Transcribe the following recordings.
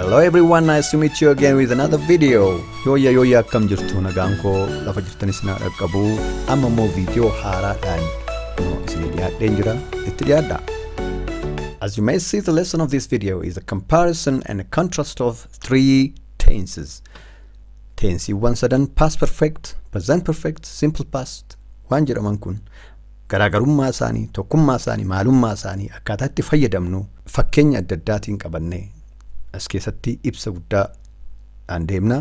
Hello everyone, nice to meet you again with another video. Yooyya yooyya, akkam jirtu? Nagaan koo lafa jirtanis na dhaqqabu. Amma immoo viidiyoo haaraadhaan isinii dhiyaadheen jira, itti dhiyaadha. As you may see, the lesson of this video is a comparison and a contrast of three tenses. Teensiiwwan sadan, past perfect, present perfect, simple past waan jedhaman kun, garaagarummaa isaanii, tokkummaa isaanii, maalummaa isaanii, akkaataa itti fayyadamnu fakkeenya adda addaatiin qabannee as keessatti ibsa guddaadhaan deemna.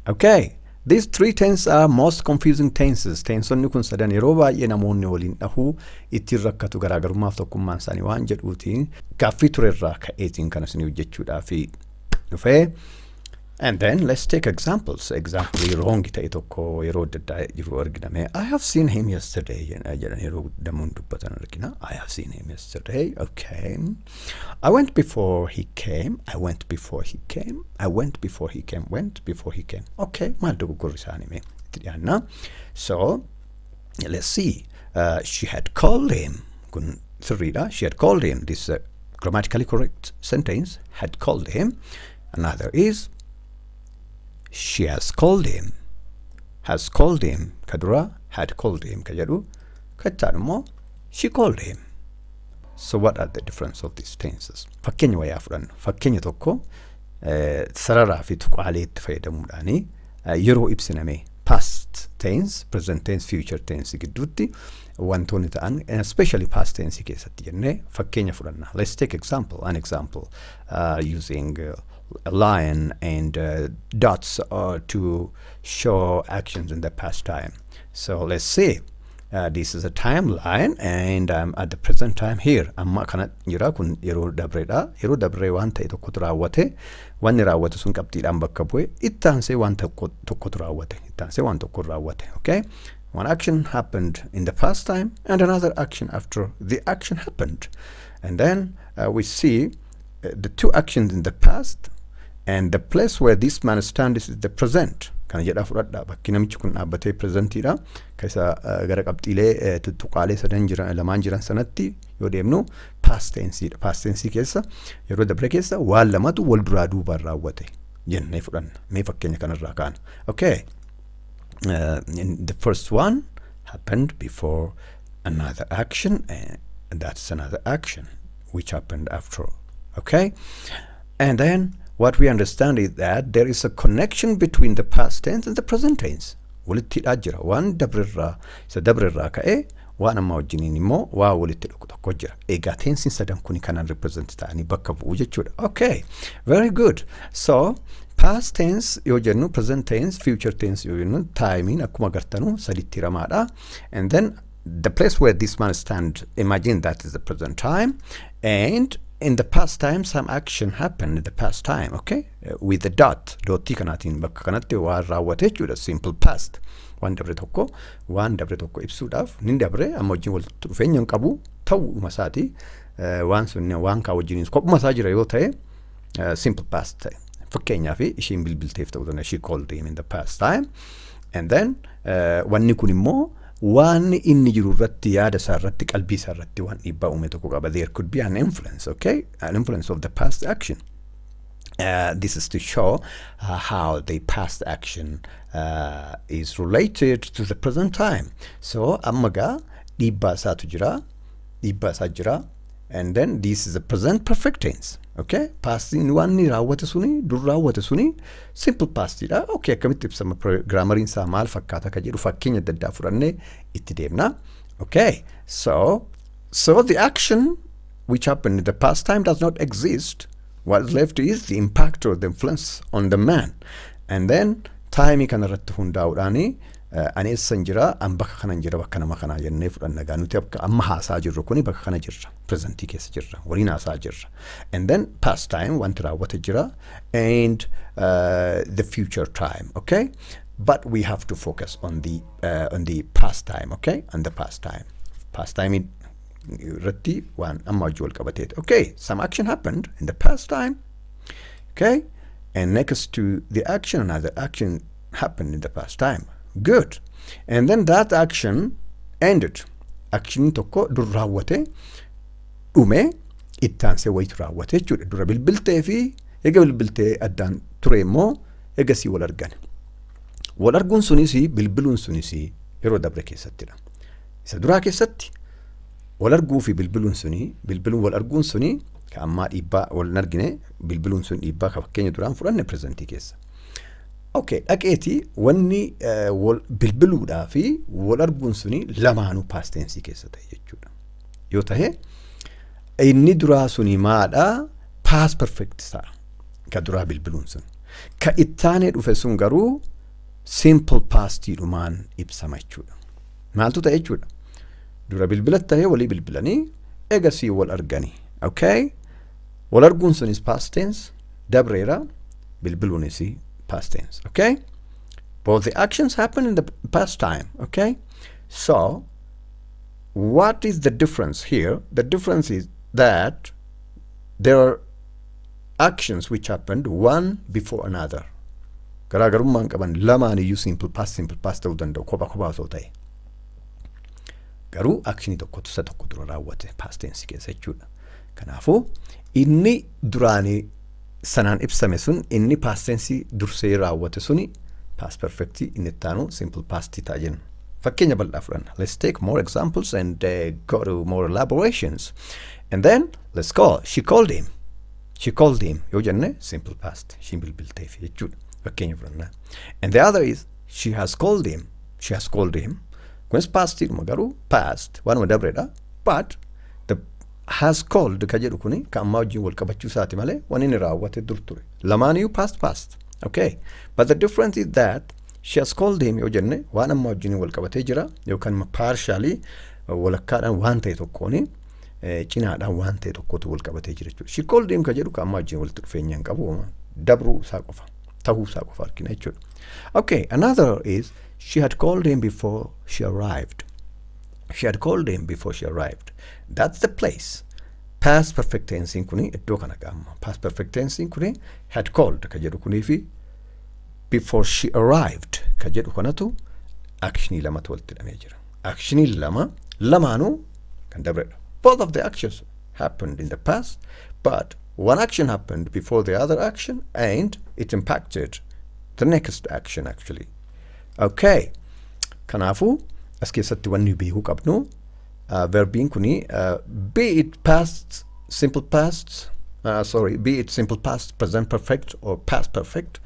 Okay, these three tenses are most confusing tenses. Teensonni kun sadan yeroo baay'ee namoonni waliin dhahuu ittiin rakkatu. Garaagarummaaf tokkummaan isaanii waan jedhuutiin gaaffii turerraa ka'eetiin kan isinii hojjechuudhaaf dhufee. And then let's take examples. Example wrong ta'e tokko yeroo adda addaa jiru arginame. "I have seen him yesterday" jedhan yeroo namoonni dubbatan argina. I have seen him yesterday. Okay. I went before he came. I went before he came. I went before he came. Went before he came. Okay. Maal dogoggorri isaanii mee itti dhiyaanna. So let's see. She had called him. Kun sirriidha. She had called him. This is a grammatically correct sentence. Had called him. Another is she has called him. Has called him. Ka dura had called him ka jedhu, kachaan immoo she called him. So what are the difference of these tenses? Fakkeenya wayaa fudhannu. Fakkeenya tokko sararaa fi tuqaalee itti fayyadamuudhaani yeroo ibsiname past tense, present tense, future tense gidduutti wantoonni ta'an, especially past tense keessatti jennee fakkeenya fudhanna. Let's take an example using a line and dots to show actions in the past time. So let's see. This is a timeline and I'm at the present time here. Amma kana jira, kun yeroo dabreedha. Yeroo dabree waan ta'e tokkotu raawwate. Wanni raawwate sun qabxiidhaan bakka bu'e. Itti aansee waan tokko tokkotu raawwate. Itti aansee waan tokko raawwate. Okay? One action happened in the past time and another action after the action happened. And then we see the two actions in the past, and the place where this man stands is the present. Kana jedhaa fudhadhaa, bakki namichi kun dhaabbatee presentiidha. Keessa gara qabxiilee tuttuqaalee sadan jiran, lamaan jiran sanatti yoo deemnu past tenseidha. Past tense keessa yeroo dabre keessa waan lamatu wal duraa duubaan raawwate jennee fudhanna. Mee fakkeenya kanarraa kaana. Okay. In the first one happened before another action, and that's another action which happened after. Okay, and then what we understand is that there is a connection between the past tense and the present tense. Walitti hidhaa jira. Waan dabrerraa, isa dabrerraa ka'ee waan ammaa wajjiniin immoo waa walitti dhufu tokko jira. Egaa teensiin sadan kuni kanaan represent ta'anii bakka bu'u jechuudha. Okay, very good. So past tense yoo jennu, present tense, future tense yoo jennu, timeiin akkuma agartanu saditti hiramaadha. And then the place where this man stand, imagine that is the present time, and in the past time some action happened in the past time, okay, with the dot, dottii kanaatiin bakka kanatti waan raawwate jechuudha. Simple past waan dabre tokko ibsuudhaaf ni dabre, amma wajjin walitti dhufeenya hin qabu ta'uuma isaati. Waan sun waan kaa wajjiniin kophuma isaa jira yoo ta'e simple past ta'e. Fakkeenyaaf ishiin bilbilteef ta'uu danda'a. She called him in the past time, and then wanni kun immoo waan inni jiru irratti, yaada isaa irratti, qalbii isaa irratti waan dhiibbaa uume tokko qaba. There could be an influence, okay, an influence of the past action. This is to show how the past action is related to the present time. So amma gaa dhiibbaa isaatu jira, dhiibbaa isaa jira, and then this is the present perfect tense. Okay, pastiin waan inni raawwate suni, dur raawwate suni simple pastidha. Okay, akkamitti ibsama, grammariin isaa maal fakkaata ka jedhu fakkeenya adda addaa fudhannee itti deemna. Okay, so the action which happened in the past time does not exist. What is left is the impact or the influence on the man. And then time kana irratti hundaa'uudhaani ani eessan jira, an bakka kanan jira, bakka nama kanaa jennee fudhanna. Gaa nuti akka amma haasaa jirru kuni bakka kana jirra, presentii keessa jirra, waliin haasaa jirra. And then past time wanti raawwate jira and the future time, okay, but we have to focus on the past time, okay, on the past time. Past time irratti waan amma wajji wal qabateeti. Okay, some action happened in the past time, okay, and next to the action another action happened in the past time. Good. And then that action ended. Action tokko dur raawwate dhume, itti aansee wayitu raawwate jechuudha. Dura bilbiltee fi Eega bilbiltee addaan ture immoo eegasii wal argan. Wal arguun sunis bilbiluun sunis yeroo dabre keessattidha. Isa duraa keessatti wal arguu fi bilbiluun suni, bilbiluun wal arguun suni ka ammaa dhiibbaa wal hin argine, bilbiluun sun dhiibbaa ka fakkeenya duraan fudhanne presentii keessa. Okay, dhaqeeti wanni wal bilbiluudhaa fi wal arguun suni lamaanuu past tense keessa ta'e jechuudha. Yoo ta'e inni duraa suni maadhaa? Past perfect ta'a. Ka duraa bilbiluun sun. Ka ittaanee dhufe sun garuu simple pastiidhumaan ibsama jechuudha. Maaltu ta'e jechuudha? Dura bilbilatti ta'ee walii bilbilanii eegasii wal arganii. Okay? Wal arguun sunis past tense dabreera, bilbiluunis past tense. Okay? Both the actions happen in the past time. Okay? So, what is the difference here? The difference is that there are actions which happened one before another. Garaagarummaan qaban lamaan iyyuu simple past ta'uu danda'u kopha kophaa osoo ta'e. Garuu actionii tokkotu isa tokko dura raawwate past tense keessa jechuudha. Kanaafuu inni duraanii sanaan ibsame sun, inni past tense dursee raawwate suni past perfect, inni itti aanu simple past ta'a jenna. Fakkeenya bal'aa fudhanna. Let's take more examples and go to more elaborations. And then let's call. She called him. She called him yoo jenne simple past, ishiin bilbilteef jechuudha. Fakkeenya fudhanna. And the other is she has called him. She has called him. Kunis pastiidhuma garuu past waanuma dabreedha. But the has called ka jedhu kuni ka ammaa wajjin wal qabachuu isaati malee waan inni raawwate dur ture. Lamaaniyyuu past past. Okay. But the difference is that she has called him yoo jenne waan ammaa wajjin wal qabatee jira yookaan partially walakkaadhaan waan ta'e tokkooni cinaadhaan waan ta'e tokkotu wal qabatee jira jechuudha. She called him ka jedhu ka ammaa wajjin walitti dhufeenya hin qabu, dabruu isaa qofa, tahuu isaa qofa argina jechuudha. Okay, another is she had called him before she arrived. She had called him before she arrived. That's the place. Past perfect tense kuni iddoo kana gaama. Past perfect tense kuni had called ka jedhu kunii fi before she arrived ka jedhu kanatu actionii lamatu walitti hidhamee jira. Actionii lama lamaanuu kan dabredha. Both of the actions happened in the past, but one action happened before the other action and it impacted the next action actually. Okay. Kanaafuu as keessatti wanni beekuu qabnu verbiin kuni be it past simple past, sorry, be it simple past, present perfect or past perfect,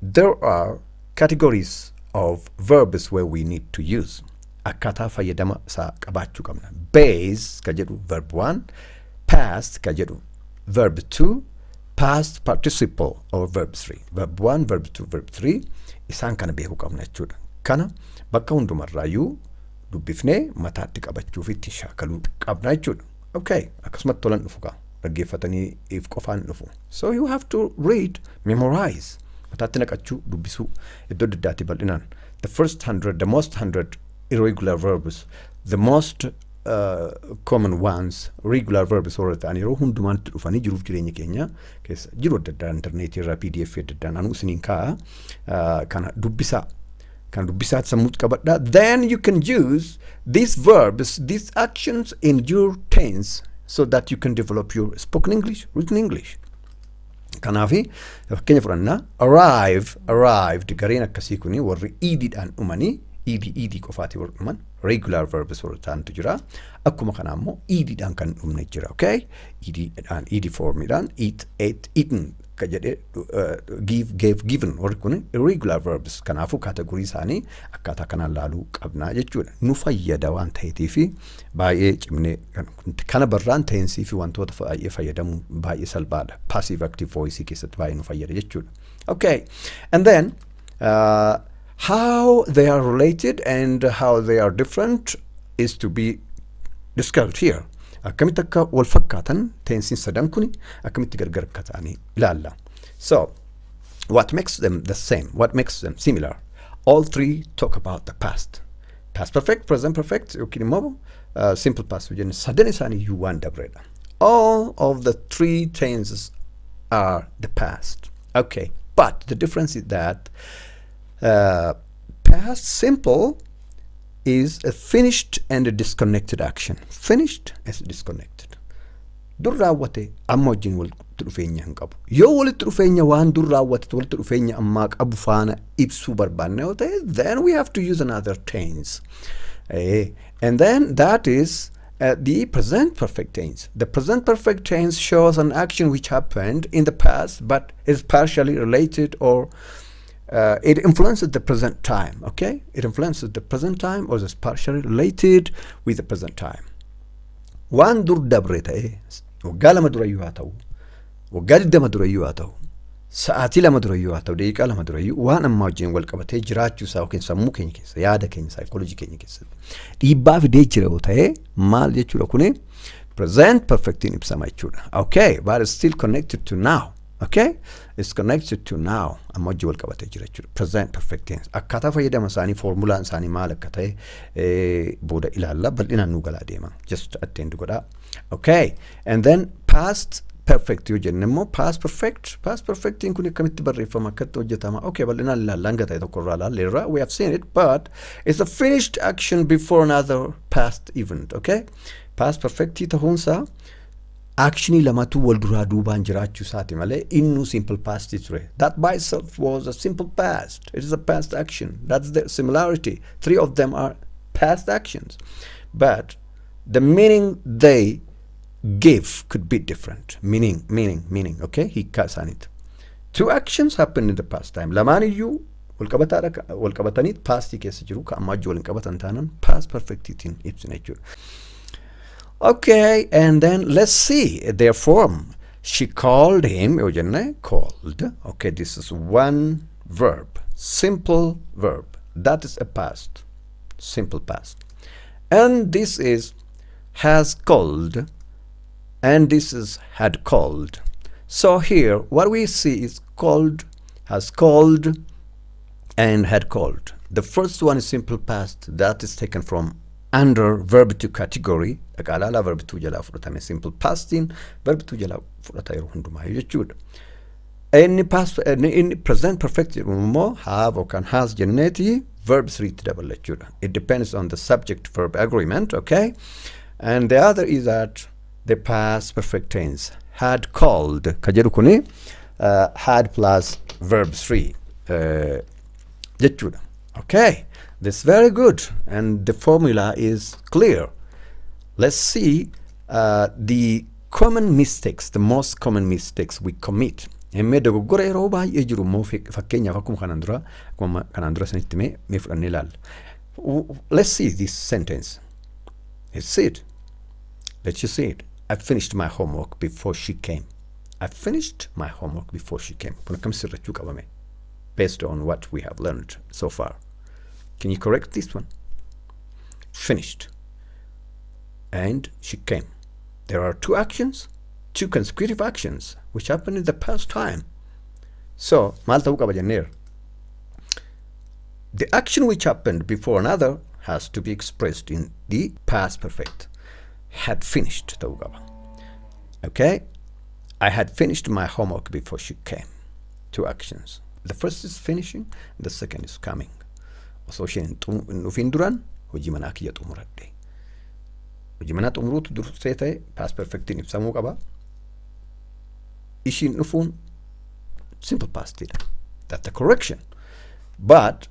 there are categories of verbs where we need to use. Akkaataa fayyadama isaa qabaachuu qabna. Base ka jedhu verb 1, past ka jedhu verb 2, past participle or verb 3. Verb 1, verb 2, verb 3 isaan kana beekuu qabna jechuudha. Kana bakka hundumarraayyuu dubbifnee mataatti qabachuuf itti shaakaluu qabna jechuudha. Okay, akkasumatti tolan dhufu kaa dhaggeeffatanii if qofaan dhufu. So you have to read, memorize, mataatti naqachuu, dubbisuu iddoo adda addaatti bal'inaan. The first 100, the most 100 irregular verbs, the most common ones, regular verbs warra ta'an yeroo hundumaatti dhufanii jiruuf jireenya keenya keessa jiru adda addaa intarneetii irraa PDF adda addaan anuu isiniin kaa'a, kana dubbisaa. Kana dubbisaatti sammuutti qabadhaa. Then you can use these verbs, these actions in your tense so that you can develop your spoken English, written English. Kanaafi fakkeenya fudhannaa: arrive, arrived, gareen akkasii kuni warri ediidhaan dhumanii, ed ed qofaati warri dhuman regular verbs warra ta'antu jira. Akkuma kana immoo ediidhaan kan dhumne jira. Okay, ediidhaan, ed formiidhaan, eat, ate, eaten ka jedhee, give, gave, given, warri kun irregular verbs. Kanaafuu category isaanii akkaataa kanaan laaluu qabnaa jechuudha. Nu fayyada waan ta'eetiif baay'ee cimnee kana barraan tensii fi wantoota baay'ee fayyadamuu baay'ee salphaadha. Passive active voice keessatti baay'ee nu fayyada jechuudha. Okay, and then how they are related and how they are different is to be discussed here. Akkamitti akka wal fakkaatan, tensiin sadan kuni akkamitti gargar akka ta'anii ilaalla. So, what makes them the same? What makes them similar? All three talk about the past. Past perfect, present perfect yookiin immoo simple past jennu sadan isaanii iyyuu waan dabreedha. All of the three tenses are the past. Okay, but the difference is that past simple is a finished and a disconnected action. Finished is disconnected. Dur raawwate amma wajjin wal Walitti dhufeenya hin qabu. Yoo walitti dhufeenya waan dur raawwate walitti dhufeenya ammaa qabu faana ibsuu barbaanne yoo ta'e, then we have to use another tense. And then that is the present perfect tense. The present perfect tense shows an action which happened in the past but is partially related or it influences the present time. Okay, it influences the present time or is partially related with the present time. Waan dur dabre ta'e, waggaa 2 durayyuu haa ta'u, waggaa 20 durayyuu haa ta'u, sa'aatii 2 durayyuu haa ta'u, daqiiqaa 2 durayyuu, waan ammaa wajjin wal qabatee jiraachuu isaa yookiin sammuu keenya keessa, yaada keenya, saayikoolojii keenya keessatti dhiibbaa fidee jira yoo ta'e, maal jechuudha kuni? Present perfectiin ibsama jechuudha. Okay, but it's still connected to now. Okay, it's connected to now. Amma wajjin wal qabatee jira jechuudha. Present perfect tense. Akkaataa fayyadama isaanii, foormulaan isaanii maal akka ta'e booda ilaalla, bal'inaan nu galaa deema. Just attend godhaa. Okay, and then past perfect yoo jenne immoo, past perfect, past perfectiin kun akkamitti barreeffama, akkatti hojjetama? Okay, bal'inaan ilaalla, hanga ta'e tokko irraa ilaalleerra. We have seen it, but it's a finished action before another past event. Okay, past perfectii ta'uunsaa actionii lamatu wal duraa duubaan jiraachuu isaati malee innuu simple past ture. That by itself was a simple past. It is a past action. That's the similarity. Three of them are past actions, but the meaning they give could be different. Meaning, meaning, meaning. Okay, hiikkaa isaaniiti. Two actions happen in the past time. Lamaan iyyuu walqabataadha, walqabatanii pastii keessa jiru. Ka ammaa wajjin waliin qabatan taanan past perfectiitiin ibsina jechuudha. Okay, and then let's see their form. She called him yoo jenne, called. Okay, this is one verb, simple verb. That is a past, simple past. And this is has called, and this is had called. So here what we see is called, has called, and had called. The first one is simple past, that is taken from under verb two category. Dhaqaalaalaa verb two jalaa fudhatame. Simple pastiin verb two jalaa fudhata yeroo hundumaa jechuudha. Inni past, inni present perfect jedhamu immoo have yookaan has jenneeti verb 3 tti dabala jechuudha. It depends on the subject verb agreement, okay? And the other is that the past perfect tense, had called ka jedhu kuni had plus verb 3 jechuudha. Okay, that's very good, and the formula is clear. Let's see the common mistakes, the most common mistakes we commit. Himmee dogoggora yeroo baay'ee jiru immoo, fakkeenyaaf akkuma kanaan dura sanitti mee fudhannee ilaalla. Let's see this sentence. Let's see it. Let's just see it. I finished my homework before she came. I finished my homework before she came. Kun akkam sirrachuu qabame? Based on what we have learned so far. Can you correct this one? Finished. And she came. There are two actions, two consecutive actions, which happened in the past time. So, maal ta'uu qaba jenneera? The action which happened before another has to be expressed in the past perfect. Had finished ta'uu qaba. Okay? I had finished my homework before she came. Two actions. The first is finishing, the second is coming. Osoo isheen hin dhufin duraan hojii manaa kiyya xumuradhe. Hojii manaa xumuruutu dursee ta'e, past perfectiin ibsamuu qaba. Ishiin dhufuun simple pastidha. That's the correction. But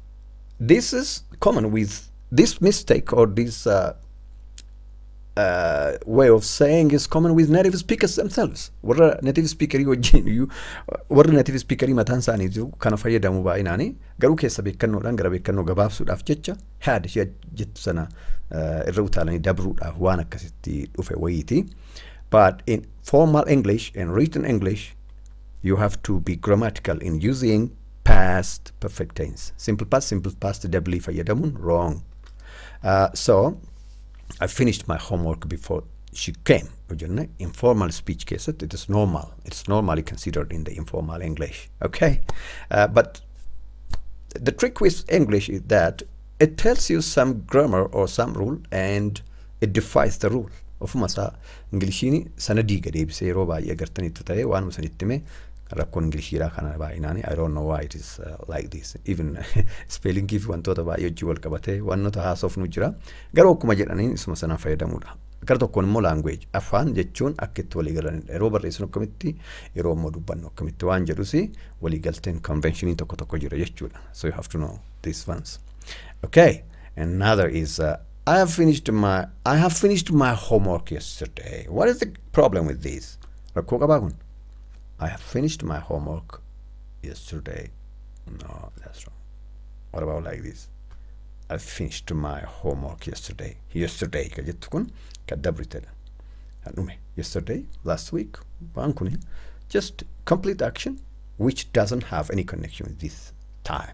this is common with this mistake, or this way of saying is common with native speakers themselves. Warra native speakerii wajjin iyyuu, warra native speakerii mataan isaaniitu kana fayyadamu baay'inaani, garuu keessa beekannoodhaan gara beekannoo gabaabsuudhaaf jecha had ishee jettu sana irra utaalanii dabruudhaaf waan akkasitti dhufe wayiiti. But in formal English and written English, you have to be grammatical in using past perfect tense. Simple past, simple past doubly fayyadamuun wrong. So I finished my homework before she came. Jenne informal speech keessatti it is normal. It's normally considered in the informal English. Okay, but the trick with English is that it tells you some grammar or some rule and it defies the rule. Ofuma isaa Inglishiin sana diiga deebisee yeroo baay'ee agartanitti ta'e waanuma sanitti hime. Rakkoon Inglishiidhaa kana baay'inaani. I don't know why it is like this. Even spellingii fi wantoota baay'ee hojii wal qabatee wantoota haasofnu jira, garuu akkuma jedhaniin isuma sanaan fayyadamuudha. Gara tokkoon immoo language, afaan jechuun akka itti walii galanidha. Yeroo barreessinu akkamitti, yeroo immoo dubbannu akkamitti waan jedhus waliigalteen conventionii tokko tokko jira jechuudha. So you have to know these ones. Okay, another is I have finished my homework yesterday. What is the problem with this? Rakkoo qabaa kun? I have finished my homework yesterday. No, that's wrong. What about like this? I finished my homework yesterday. Yesterday ka jettu kun ka dabritedha. Kan dhume. Yesterday, last week, waan kun just complete action which doesn't have any connection with this time.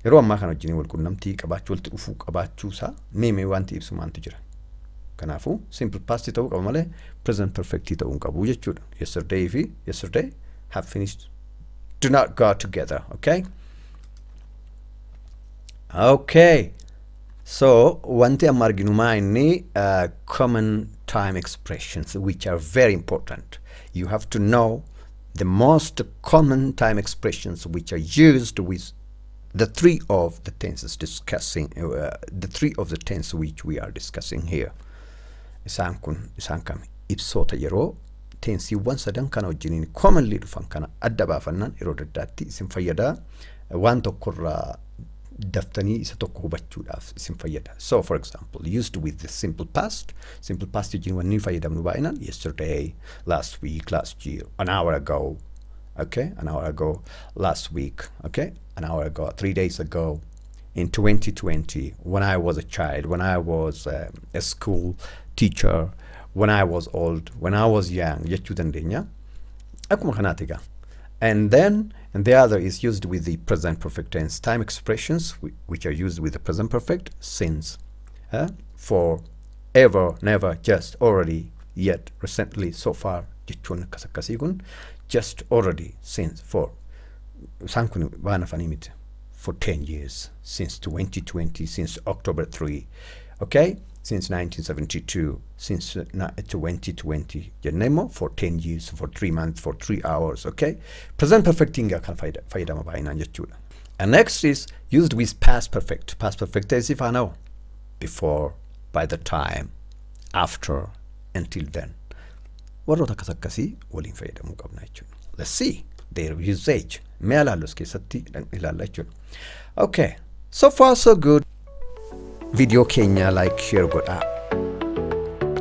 Yeroo ammaa kana wajjin wal qunnamtii qabaachuu, walitti dhufuu qabaachuu isaa meemee wanti ibsu maantu jira. Kanaafuu simple past ta'uu qaba malee present perfect ta'uu hin qabu jechuudha. Yesterday fi yesterday, have finished do not go together, okay? Okay. So wanti amma arginu maa inni common time expressions which are very important. You have to know the most common time expressions which are used with the three of the tenses discussing, the three of the tense which we are discussing here. Isaan kun isaan kam? Ibsoota yeroo tenseiiwwan sadan kana wajjiniin commonly dhufan kana adda baafannaan yeroo adda addaatti isin fayyada. Waan tokkorraa daftanii isa tokko hubachuudhaaf isin fayyada. So, for example, used with the simple past, simple past wajjin wanni fayyadamnu baay'inaan yesterday, last week, last year, an hour ago, okay, an hour ago, last week, okay, an hour ago, 3 days ago, in 2020, when I was a child, when I was a school teacher, when I was old, when I was young, jechuu dandeenya. Akkuma kanaati egaa. And then, and the other is used with the present perfect tense. Time expressions which are used with the present perfect: since, for, ever, never, just, already, yet, recently, so far jechuun akkas akkasii kun, just, already, since, for. Isaan kun waan hafanii miti. For 10 years, since 2020, since October 3, okay? Since 1972, since 2020 jennee immoo for 10 years, for 3 months, for 3 hours, okay? Present perfect kan fayyadama baay'inaan jechuudha. And next is used with past perfect. Past perfect tense faana hoo? Before, by the time, after, until then. Warroota akkas akkasii waliin fayyadamuu qabna jechuudha. Let's see their usage. Mee ilaallu, as keessatti ilaalla jechuudha. Okay, so far so good. Viidiyoo keenya like, share godhaa.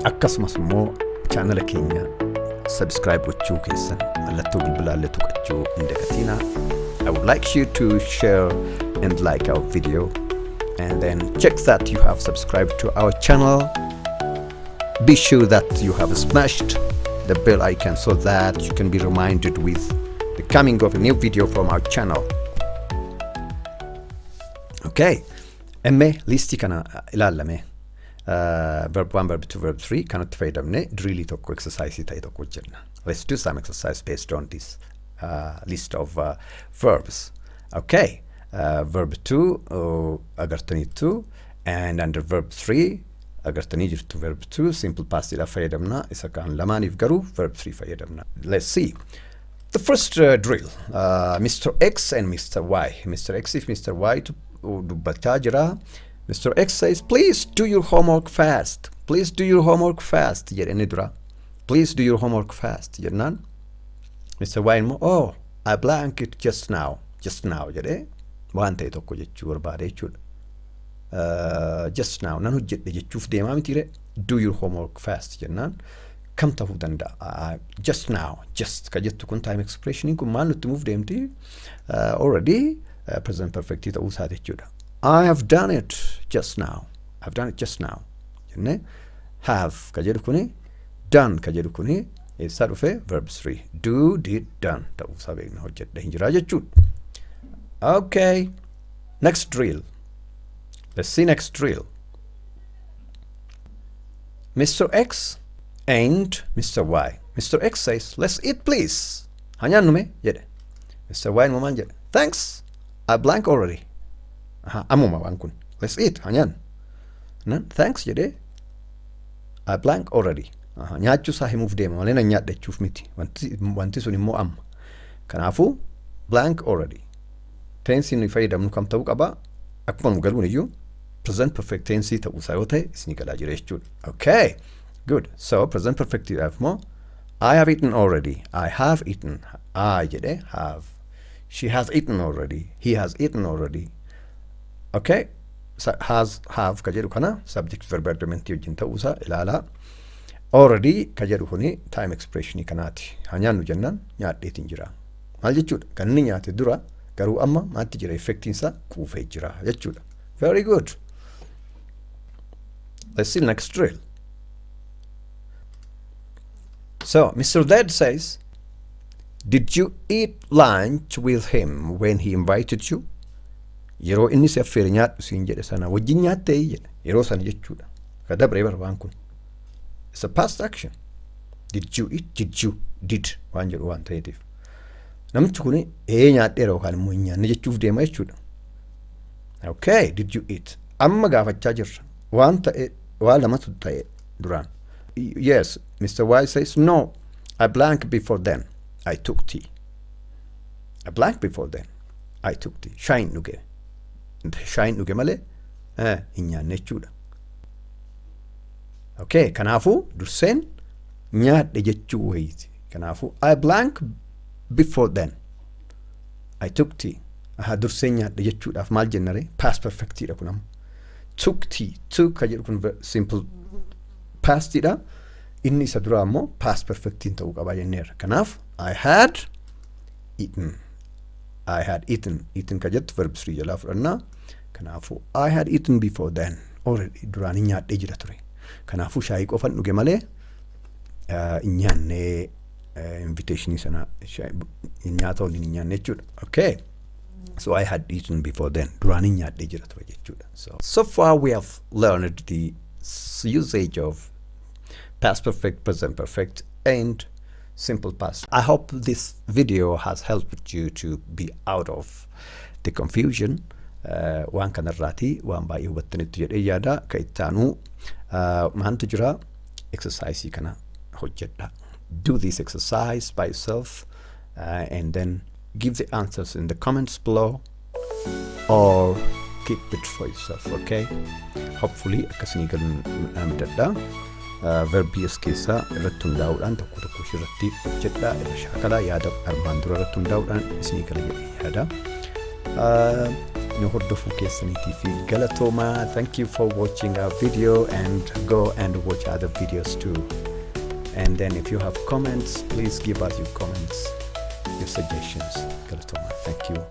Akkasumas immoo channela keenya subscribe gochuu keessan, mallattoo bilbilaallee tuqachuu hin dagatinaa. I would like you to share and like our video and then check that you have subscribed to our channel. Be sure that you have smashed the bell icon so that you can be reminded with the coming of a new video from our channel. Okay, emme listii kana ilaalame. Verb 1, verb 2, verb 3 kanatti fayyadamne drillii tokko, exercise ta'e tokko hojjenna. Let's do some exercise based on this list of verbs. Okay, verb 2 agartaniittu and under verb 3 agartanii jirtu. Verb 2 simple past dha fayyadamna, isa kaan lamaaniif garuu verb 3 fayyadamna. Let's see. The first drill, Mr. X and Mr. Y. Mr. X fi Mr. Y tu dubbachaa jira. Mr. X says, "Please do your homework fast. Please do your homework fast," jedhe inni dura. "Please do your homework fast," jennaan. Mr. Y immoo, "Oh, I blank it just now." "Just now" jedhee waan ta'e tokko jechuu barbaade jechuudha. "Just now" nan hojjedhe jechuuf deemaa mitiire? "Do your homework fast" jennaan kam ta'uu danda'a? Just now, just ka jettu kun, time expressioniin kun maal nutti himuuf deemti? Already present perfect ta'uu isaati jechuudha. I have done it just now. I've done it just now. Jennee have ka jedhu kuni, done ka jedhu kuni eessaa dhufe? Verb 3. Do, did, done ta'uu isaa beekna, hojjedhe hin jiraa jechuudha. Okay. Next drill. Let's see next drill. Mr. X and Mr. Y. Mr. X says, "Let's eat, please. Haa nyaannu mee," jedhe. Mr. Y immoo maal jedhe? "Thanks. I blank already." Aha, ammuma waan kun. Let's eat, haa nyaannu. Nan "thanks" jedhee, "I blank already." Aha, nyaachuu isaa himuuf deema malee nan nyaadha jechuuf miti. Wanti sun immoo amma. Kanaafuu blank already. Tense nuyi fayyadamnu kam ta'uu qaba? Akkuma nu galuun iyyuu present perfect tense ta'uu isaa yoo ta'e isinii galaa jira jechuudha. Okay. Good. So present perfectiidhaaf immoo I have eaten already. I have eaten. I jedhe, have. She has eaten already. He has eaten already. Okay. Has, have ka jedhu kana subject verb agreement wajjin ta'uusaa ilaalaa. Already ka jedhu kuni time expressionii kanaati. Haa nyaannu jennaan nyaadheetiin jira. Maal jechuudha? Kan inni nyaate dura, garuu amma maatti jira? Effectiin isaa quufee jira jechuudha. Very good. Let's see next drill. So, Mr. Dead says, "Did you eat lunch with him when he invited you?" Yeroo inni si affeere nyaadhu siin jedhe sana wajjin nyaattee jedhe, yeroo sana jechuudha. Ka dabree barbaan kun. It's a past action. Did you eat? Did you? Did waan jedhu waan ta'eetiif. Namichi kun ee nyaadheera yookaan immoo hin nyaanne jechuuf deema jechuudha. Okay, did you eat? Amma gaafachaa jirra. Waan ta'e, waan lamatu ta'e duraan. Yes, Mr. Y says, "No, I blank before then. I took tea. I blank before then. I took tea." Shaayin dhuge. Shaayin dhuge malee hin nyaanne jechuudha. Okay, kanaafuu durseen nyaadhe jechuu wayiiti. Kanaafuu I blank before then. I took tea. Aha, durseen nyaadhe jechuudhaaf maal jennare? Past perfectiidha kun amma. Took tea. Took ka jedhu kun simple pastidha. Inni isa duraa immoo past perfectiin ta'uu qaba jenneerra. Kanaaf I had eaten. I had eaten. Eaten ka jettu verb 3 jalaa fudhannaa. Kanaafuu I had eaten before then. Already duraan nyaadhee jira ture. Kanaafuu shaayii qofan dhuge malee hin nyaannee, invitationii sana nyaata waliin hin nyaanne jechuudha. Okay. So I had eaten before then. Duraan hin nyaadhee jira ture jechuudha. So far we have learned the usage of past perfect, present perfect, and simple past. I hope this video has helped you to be out of the confusion. Waan kanarraatii waan baay'ee hubattanitti jedhee yaada. Ka ittaanuu maaltu jira? Exercise kana hojjedha. Do this exercise by yourself and then give the answers in the comments below or keep it for yourself, okay? Hopefully akkasinii galuun abdadha. Verbii as keessaa irratti hundaa'uudhaan tokko tokko irratti hojjedhaa, irra shaakalaa, yaada armaan dura irratti hundaa'uudhaan isinii gala jedhee yaada. Nu hordofuu keessaniitii fi galatoomaa. Thank you for watching our video and go and watch other videos too. And then if you have comments, please give us your comments, your suggestions. Galatoomaa. Thank you.